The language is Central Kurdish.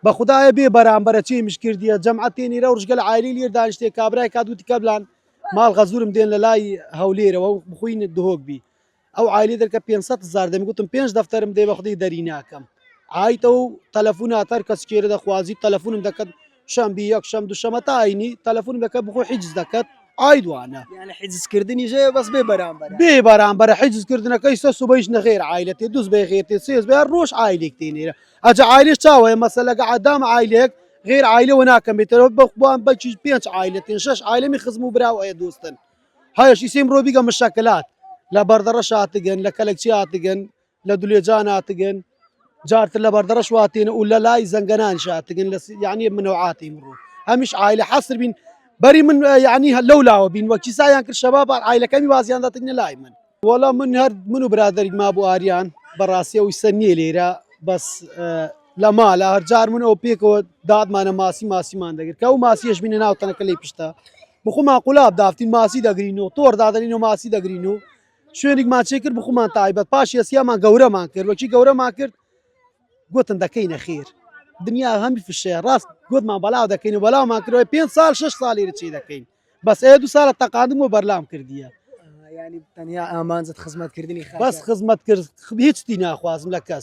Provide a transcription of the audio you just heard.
بە خودایە بێ بەرامبەرە چێ مش کردیە جەمعەت تێ نیرە ڕژگە لە عایلی لیر دانیشتێ کابرای کات وتی کەبلان ماڵ غەزورم دێن لە لای هەولێرەوە و بخوین دهۆک بی ئەو عایلی دەرکە 500 هزار دەمی گوتم پێنج دەفتەرم دێ بە خودی دەری ناکەم عایتە و تەلەفون هاتەر کەس کێرە دەخوازی تەلەفونم دەکەت شەم بی یەک شەم دوشەمە تا ئاینی تەلەفونم دەکەت بخۆ حیجز دەکەت ئایدوانە یعنی حیجزکردنی ژەیە بەس بێ بەرامبەر بێ بەرامبەرە حیجز کردنەکەی سە سوبەیش نەغێر عایلەتێ دوز بێ غێرتێ سێز بێ ڕۆژ عایلێک تێنێرە ئەجا عایلەش چاوەیە مەسەلەکە عدام عایلەیەک غێر عایلەوە ناکەم بێتەوە بەخوان بەکی پێنج عایلەتێن شەش عایلەمی خزم و برا و ئەیە دۆستن هەیەش ئیسیم ڕۆ بیگە مشەکلات لە بەردەڕەش هاتگن لە کەلەکچی هاتگن لە دولێجان هاتگن جارتر لە بەردەڕەش واتێن و لە لای زەنگەنان شاتگن لە یعنی منەوعاتی مڕۆ هەمیش عایلە حەسر بین بەری من یعنی لەو لاوە بین وەکی سایان کرد شەباب عایلەکەمی وازیان داتگنە لای من وەڵا من هەر من و برادەرێک مابوو ئاریان بەڕاستی ئەوی سەر نییە لێرە بەس لە ماڵە هەرجار من ئەو پێکەوە دادمانە ماسی ماسیمان دەگرت کە ئەو ماسیەش بینە ناو تەنەکە لی پشتە بخۆمان قولاب دافتین ماسی دەگرین و تۆر دادەنین و ماسی دەگرین و شوێنێکمان چێ کرد بخۆمان تایبەت پاش یەسیامان گەورەمان کرد وەکی گەورەمان کرد گوتن دەکەینە خێر دنیا هەمی فشەیە ڕاست گوتمان بەلاو دەکەین و بەلاومان کردەوە پێ ساڵ شش ساڵی رچی دەکەین بەس ئێ دوو ساڵە تەقاندم و بەرلام کردیە. یانی تەنیا ئامانجت خزمەتکردنی خاکە؟ بەس خزمەت کرد هیچ تی ناخوازم لە کەس.